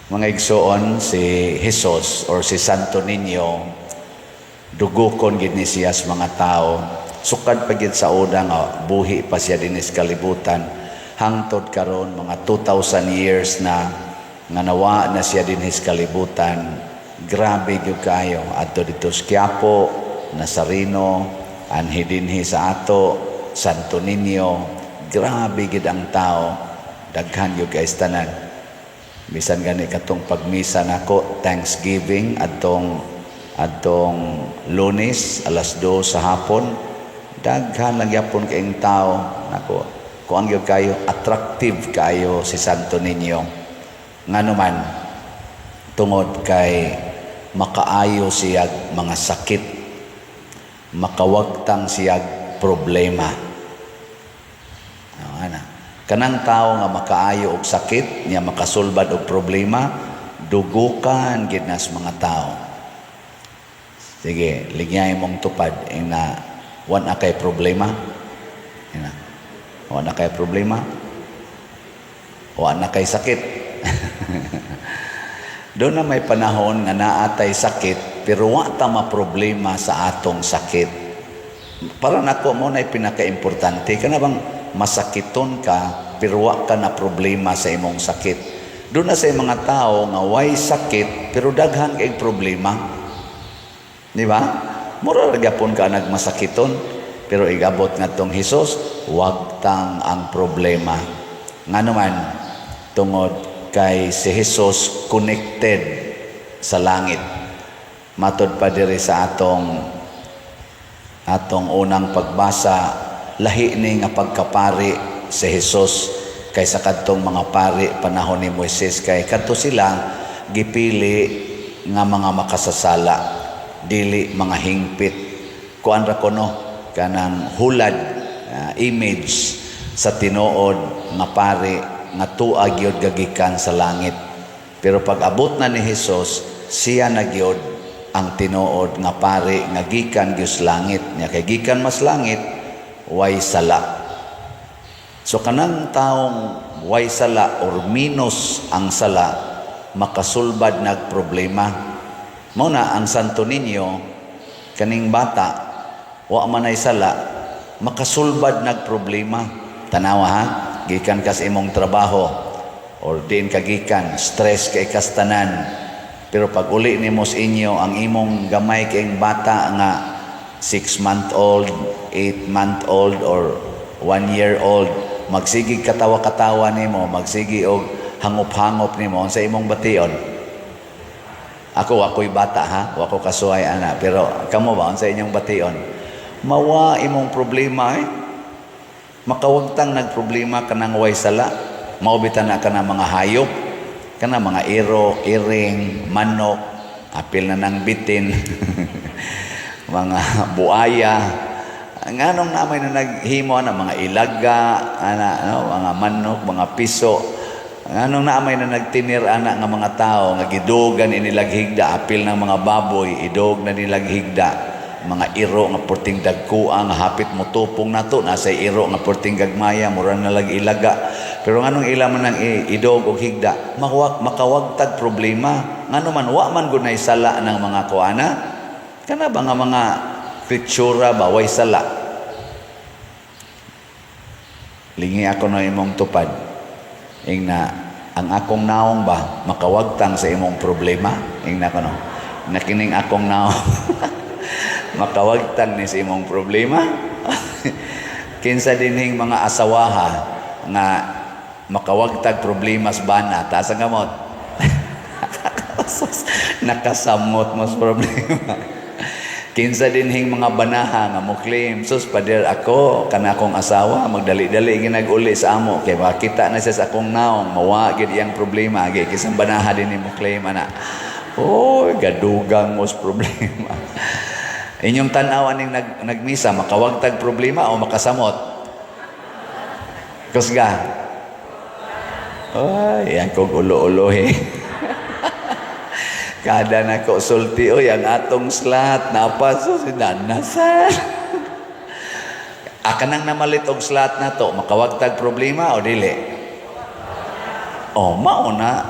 Mga igsoon, si Jesus or si Santo Niño, dugukon gid ni siya sa mga tao. Sukad pa gid sa una nga buhi pa siya dinhi sa kalibutan, hangtod karon, mga 2,000 years na nga nawa na siya dinhi sa kalibutan. Grabe gyud kayo adto dito sa Quiapo, Nazareno, anhi dinhi sa ato, Santo Niño, grabe gid ang tao, daghan gyud kay tanan. Bisan gani katong pagmisa nako, Thanksgiving, adtong Lunes, alas 2 sa hapon, daghan lang gyapon kaayong tao. Nako, kuan gyud kayo, attractive kayo si Santo Niño. Ngano man? Tungod kay makaayo siyag mga sakit, makawagtang siyag problema. Oh, ana. Kanang tao nga makaayo og sakit, niya makasulbad og problema, dugukan gid nas mga tao. Sige, ligyay mong tupad ing na wa kay problema. Ina. Wa na kay problema. Wa na kay sakit. Doon na may panahon nga naatay sakit pero wa ta ma problema sa atong sakit. Para nako, mo na pinaka-importante kana bang masakiton ka pero wa ka na problema sa imong sakit. Doon na sa mga tao nga way sakit pero daghan kay problema. Di ba? Mura ra gyapon ka nagmasakiton, pero igabot ngadtong Hesus, wagtang ang problema. Ngano man? Tungod kay si Jesus connected sa langit. Matod pa diri sa atong unang pagbasa, lahi ni nga pagkapari si Jesus kaysa kadtong mga pari panahon ni Moises, kay kadto sila gipili nga mga makasasala, dili mga hingpit. Kuan ra kuno, kanang hulad, image sa tinuod nga pari nga tua gyud gagikan sa langit. Pero pag abot na ni Hesus, siya na gyud ang tinuod nga pari nga gikan gyud sa langit nya. Kay gikan mas langit, way sala. So kanang taong way sala or minus ang sala, makasulbad nag problema. Mao na ang Santo Niño, kaning bata, wa man ay sala, makasulbad nag problema. Tanawa ha, gikan kas imong trabaho or diin ka gikan, stress kay kas tanan. Pero pag uli nimo sa inyo, ang imong gamay kayong bata nga 6 month old, 8 month old or 1 year old, magsige katawa-katawa nimo, magsige og hangop-hangop nimo, unsa imong bation? Ako, ako'y bata ha, wa ko kasuhay ana, pero kamo ba, unsa inyong bation? Mawa imong problema eh. Makawagtang nagproblema kanang way sala. Mao bitaw na kana mga hayop, kana mga iro, iring, manok, apil na ng bitin, mga buaya. Nganong namay na naghimo ana mga ilaga, ana no, mga manok, mga piso. Nganong naamay na nagtinir ana nga mga tao nga gidugan inilag higda, apil ng mga baboy, idog na nilag higda, mga iro nga porting dagkua nga hapit mo tupong nato, nasa iro nga porting gagmaya, mura na lag ilaga. Pero nganong ila man ang idog og higda, makawagtag problema? Ngano man? Wa man gud sala ng mga kuana. Kana ba nga mga kritsura ba, way sala? Lingi ako na imong tupad. Ing na, ang akong naong ba makawagtang sa imong problema? Ing na kono. Na kining akong naong makawagtang ni sa imong problema? Kinsa dinhing mga asawaha nga makawagtag problema sa bana? Taas ang kamot. Nakasamot mas problema. Kinsa dinhing mga banaha nga mo claim, "Sus pader, ako kana akong asawa magdali-dali ginag-uli sa amo kay makita na siya sa akong naong, mawa gid iyang problema"? Gi kisang banaha din mo claim ana? Oh, gadugang mos problema. Inyong tan-aw aning nagmisa, makawagtag problema o makasamot? Kusga. Ay, yan kog ulo-ulo eh. Kada na ko sulti, oy, ang atong slot, napaso si Danasan. Akanang namalit og slot na to, makawagtag problema o dili? Oh, mao na.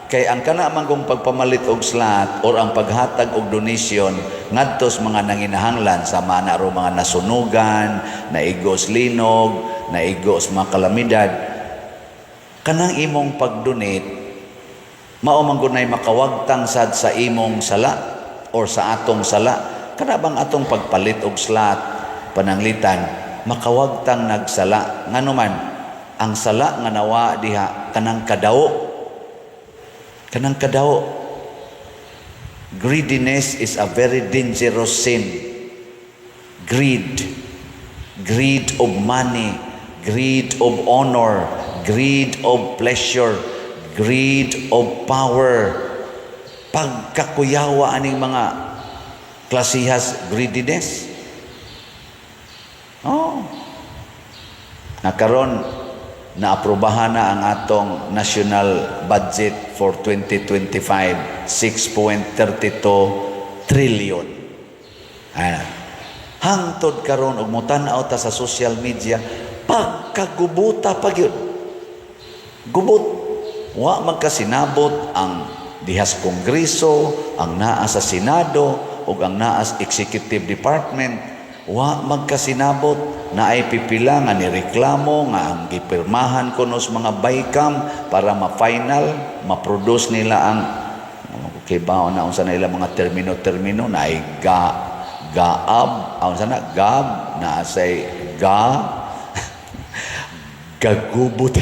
Kay ang kana man kung pagpamalit og slot or ang paghatag og donation ngadto sa mga nanginahanglan sa mga ro mga nasunugan, naigos linog, naigos mga kalamidad, kanang imong pag-donate mao man gud nay makawagtang sad sa imong sala or sa atong sala. Kana bang atong pagpalit og slot, pananglitan makawagtang nagsala, ngano man ang sala nga nawa diha kanang kadawo, kanang kadawo. Greediness is a very dangerous sin. Greed, greed of money, greed of honor, greed of pleasure, greed of power. Pagkakuyawa aning mga klasihas greediness. Oh, na karon naaprubahan na ang atong national budget for 2025, 6.32 trillion. Ay, hangtod karon og motan-aw ta sa social media, pagkagubuta pa gyud. Gubot. Wa magkasinabot ang dihas Kongreso, ang naa sa Senado ug ang naa sa Executive Department. Wa magkasinabot. Naay pipila nga nireklamo nga ang gipirmahan kuno sa mga bicam para ma-final, ma-produce nila ang, okay ba na, unsa na ilang mga termino-termino, naay ga gaab, unsa na gab, naa say ga gagubot.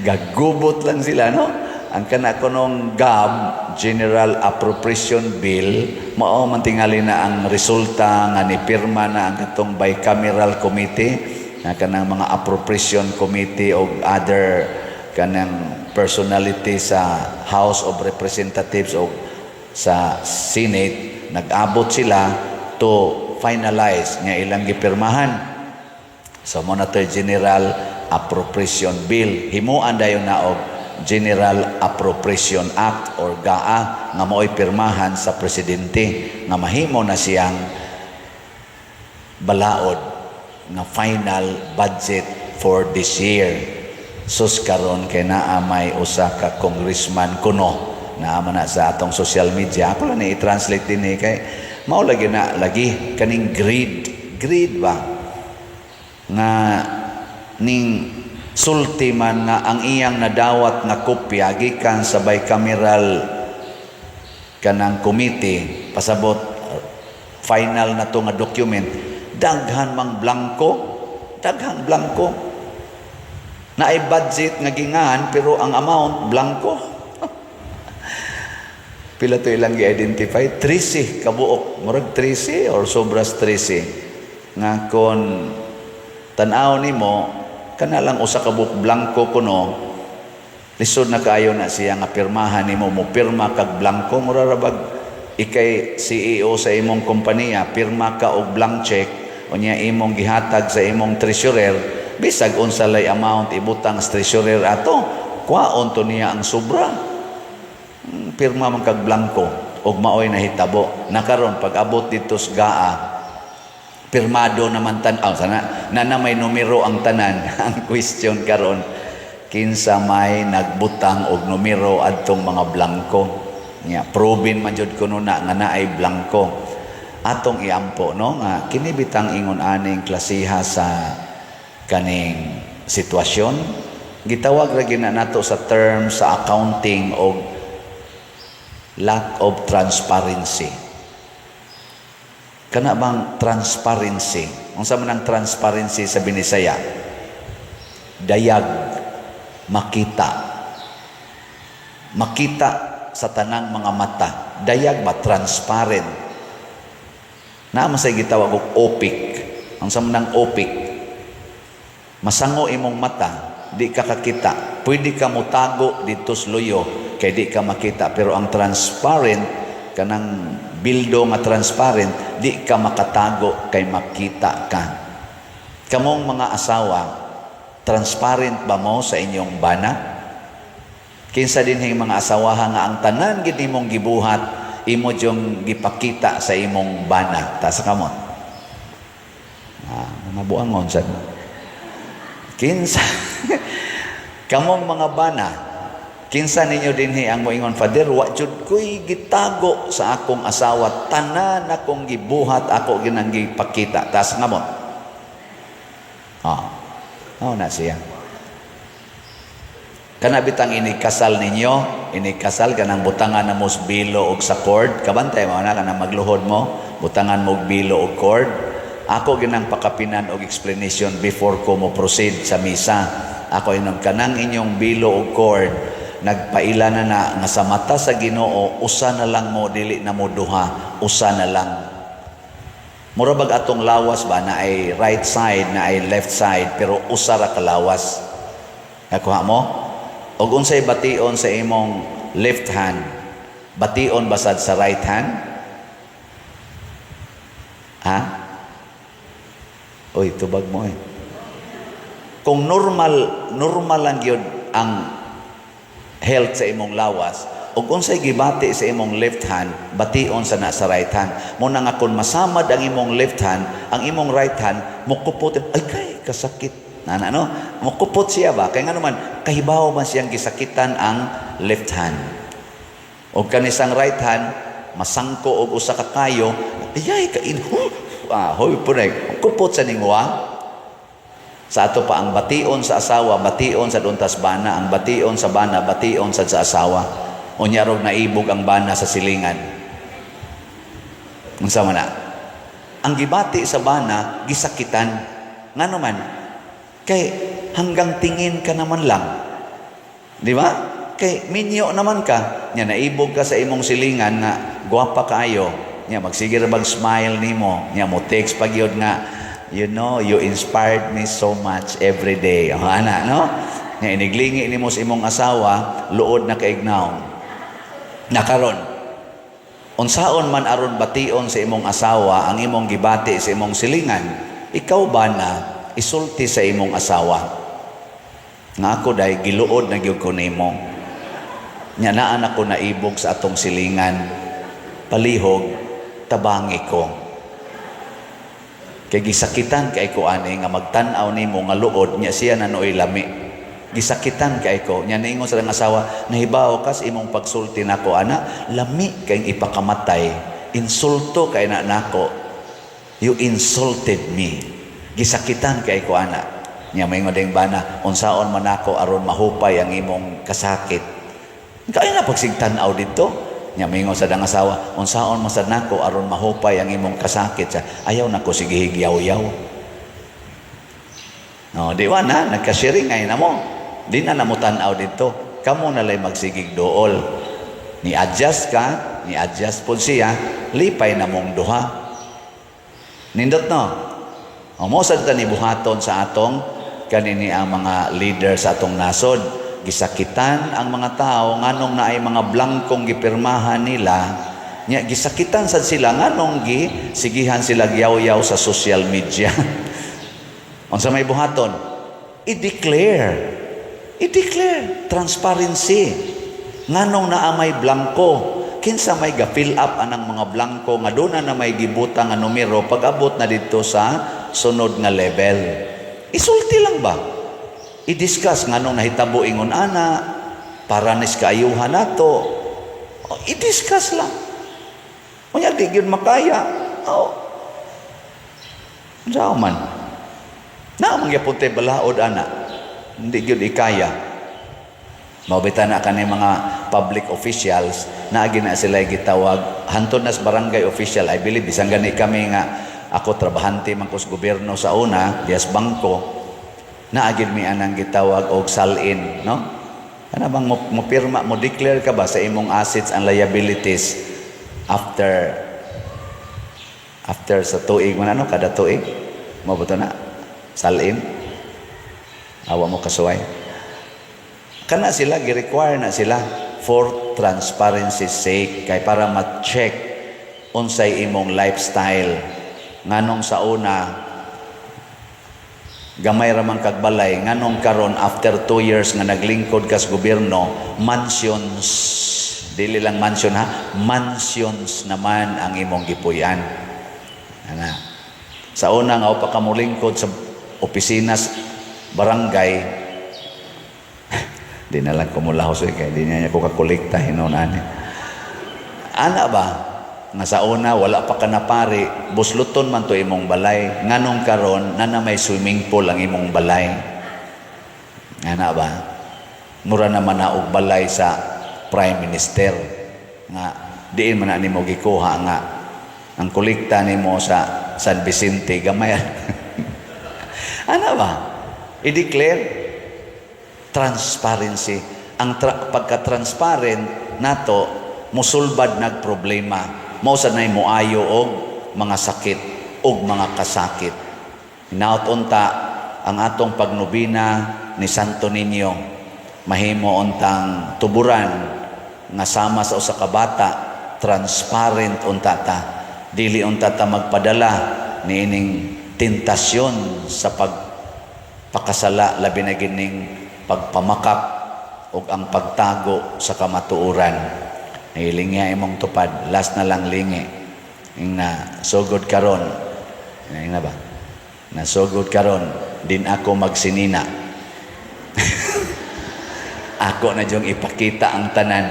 Gagubot lang sila, no? Ang kana kunong GAB, General Appropriation Bill, mao man tingali na ang resulta nga nipirma na ang katong bicameral committee na kanang mga appropriation committee o other kanang personality sa House of Representatives o sa Senate. Nag-abot sila to finalize nga ilang gipirmahan. So mao na to General Appropriation Bill. Himuan dayon na og General Appropriation Act or GAA nga mao'y pirmahan sa presidente nga mahimo na siyang balaod nga final budget for this year. Sus, karon kay naa may usa ka congressman kuno, naa man na sa atong social media. Ako lang ni i-translate din eh, kay mao lagi na lagi kaning greed, greed ba nga ning sulti man nga ang iyang nadawat nga kopya gikan sa bicameral kanang committee, pasabot final na to nga document, daghan mang blanko, daghang blanko. Naay budget nga gingan pero ang amount blanko. Pila to ilang gi-identify? 13 kabuok, murag 13 or sobras 13, nga kon tan-aw nimo kana lang usa ka buok blanko kuno. Lisod na kaayo na siya nga pirmahan nimo. Mo pirma kag blanko, mura ra bag ikay CEO sa imong kompanya, pirma ka og blank check, unya imong gihatag sa imong treasurer, bisag unsa lay amount ibutang sa treasurer ato, kwaon to niya ang sobra. Pirma man kag blanko ug maoy nahitabo na karon. Pag abot dito sa GAA, pirmado naman tan oh, sana na na may numero ang tanan. Ang question karon, kinsa may nagbutang og numero adtong mga blanko nya? Proven man jud kuno na nga naay blanko. Atong iampo, no, nga kini bitang ingon aning klasiha sa kaning sitwasyon, gitawag ra gina nato sa term sa accounting og lack of transparency. Kana bang transparency? Unsa man ang transparency sa Binisaya? Dayag, makita. Makita sa tanang mga mata. Dayag ba, transparent. Naa man say gitawag og opaque. Unsa man ang opaque? Masango imong mata, di ka kakita. Pwede ka mutago dito sa luyo kay di ka makita, pero ang transparent, kanang bildo nga transparent, di ka makatago kay makita ka. Kamong mga asawa, transparent ba mo sa inyong bana? Kinsa dinhing mga asawaha nga ang tanan gid imong gibuhat, imo jung gipakita sa imong bana? Taas kamot. Ah, mga buangon sad. Kinsa kamong mga bana, Kinsa ninyo dinhi ang moingon, "Father, wa jud ko'y gitago sa akong asawa, tanan akong gibuhat, ako ginang gipakita"? Taas nga mo. Ah. Oh, na siya. Kana bitang inig kasal ninyo, inig kasal kanang butangan na mo bilo og sa cord, kabantay mo na kanang magluhod mo, butangan mo og bilo og cord. Ako ginang pakapinan og explanation before ko mo proceed sa misa. Ako inon, kanang inyong bilo og cord, nagpaila na na nga sa mata sa Ginoo usa na lang mo, dili na mo duha, usa na lang. Mura bag atong lawas ba, na ay right side, na ay left side, pero usa ra ka lawas. Nakuha mo? Og unsay bation sa imong left hand? Bation basad sa right hand? Ha? Uy, tubag mo eh. Kung normal, normal lang gyud ang health sa imong lawas, ug unsay gibati sa imong left hand, bation sa na sa right hand. Mo na nga kung masamad ang imong left hand, ang imong right hand mukupot, "Ay kay kasakit." Nana no? Mukupot siya ba? Kay nga naman kahibaw man siyang gisakitan ang left hand. Og kanisang right hand masangko og usa ka kayo, "Ayay kain." Ah, hoy punay. Kupot sa ningwa. Sa ato pa ang bation sa asawa, bation sa duntas bana, ang bation sa bana, bation sad sa asawa. Unya rog naibog ang bana sa silingan. Unsa man na? Ang gibati sa bana, gisakitan. Ngano man? Kay hanggang tingin ka naman lang. Di ba? Kay minyo naman ka. Nya naibog ka sa imong silingan nga gwapa kaayo. Nya magsige ra bag smile nimo. Nya mo text pag yun nga, "You inspired me so much every day." O, ana, no? Nya iniglingi nimo sa imong asawa, luod na kaignaw. Nakaron, unsaon man aron bation sa imong asawa ang imong gibati sa imong silingan? Ikaw ba na isulti sa imong asawa nga, "Ako day giluod na gyud ko nimo. Nya naan ako naibog sa atong silingan. Palihog tabangi ko. Kay gisakitan kay ko ani nga magtan-aw nimo nga luod nya siya na nooy lami. Gisakitan kay ko." Nya niingon sa asawa, "Nahibaw kas imong pagsulti nako ana, lami kay ipakamatay. Insulto kay na nako. You insulted me. Gisakitan kay ko ana." Nya maingon ding bana, "Unsaon man ako aron mahupay ang imong kasakit?" Kaya na pagsigtan-aw dito. Nya maingon sa dang asawa, "Unsaon man sad nako aron mahupay ang imong kasakit?" Sa ayaw nako sige higyaw-yaw. No, di ba na nagka-sharing ay na mo. Di na namutan-aw dito. Kamo na lay magsigig duol. Ni adjust ka, ni adjust po siya, lipay na mong duha. Nindot no? O mo sad ta ni buhaton sa atong kanini ang mga leader sa atong nasod. Gisakitan ang mga tao nganong naay mga blangkong gipirmahan nila. Nya gisakitan sad sila nganong gi sigihan sila yaw-yaw sa social media. Unsa may buhaton? I-declare. I-declare transparency. Nganong naa may blangko? Kinsa may ga-fill up anang mga blangko nga doon na may gibutang nga numero pag abot na dito sa sunod nga level? Isulti lang ba? I-discuss nganong nahitabo ingon ana para nis kaayuhan nato. O, i-discuss lang. Unya di gyud makaya. Oh. Unsa man? Naa man gyapon tay balaod ana. Hindi gyud ikaya. Mao bitaw na kani mga public officials, naagi na sila gitawag hantod na sa barangay official. I believe bisan gani kami nga ako trabahante man ko sa gobyerno sa una, dias bangko, naagi mi anang gitawag og SALN, no? Kana bang mo pirma, mo declare ka ba sa imong assets and liabilities after after sa tuig man ano, kada tuig mo ba to na SALN? Awa mo kasuway. Kana sila gi-require na sila for transparency sake, kay para ma-check unsay imong lifestyle, nganong sa una gamay ra man kag balay, nganong karon after 2 years nga naglingkod ka sa gobyerno, mansions, dili lang mansion ha, mansions naman ang imong gipuy-an ana. Sa una nga pa ka molingkod sa opisina sa barangay. Di na lang kumulahos eh, kay di niya ko kakolekta hinon ani. Ana ba? Nga sa una wala pa ka napari, busluton man to imong balay. Nganong karon na may swimming pool ang imong balay? Ana ba? Mura naman na og balay sa Prime Minister nga diin man na nimo gikuha nga ang kolekta nimo sa San Vicente gamay. Ana ba? I-declare transparency. Ang pagka-transparent nato musulbad nag problema. Mao sad nay moayo og mga sakit og mga kasakit. Hinaut unta ang atong pagnobina ni Santo Niño mahimo untang tuburan nga sama sa usa ka bata, transparent unta ta, dili unta ta magpadala niining tentasyon sa pagpakasala, labi na gining pagpamakak ug ang pagtago sa kamatuoran. Hiling nga imong tupad, last na lang lingi. Ing na sugod karon. Ing na ba? Nasugod karon, din ako magsinina. Ako na diyong ipakita ang tanan.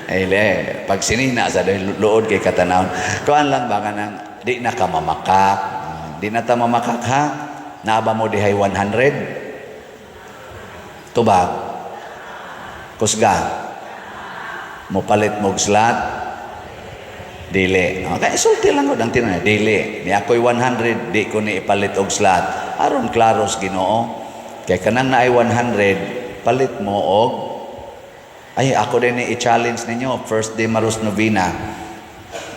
Ay, le, pag sinina sa luod kay katanawon. Kuan lang ba kanang di na ka mamakak. Di na ta mamakak ha. Naa ba mo dihay 100? Tubag. Kusga. Mopalit mo slot? Dili. Okay, sulti lang ko ang tinan. Dili. Ni ako'y 100, di ko ni ipalit og slot. Aron klaros Ginoo. Kay kanang naay 100, palit mo og. Ay, ako din ni i-challenge ninyo, first day maros novena.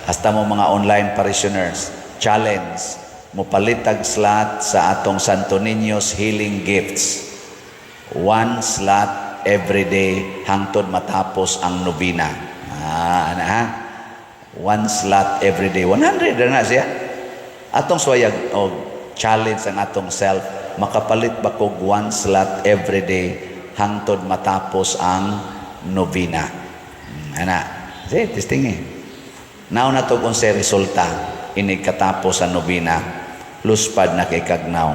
Hasta mo mga online parishioners, challenge. Mo palitag slot sa atong Santo Niño's Healing Gifts. One slot every day hangtod matapos ang novena. Ah, ana ha? One slot every day. 100 na na siya. Atong suwayag og challenge ang atong self, makapalit ba kog one slot every day hangtod matapos ang novena? Ana. Sige, testing eh. Now na to kung sa resulta inig katapos sa novena, luspad na kay kagnaw.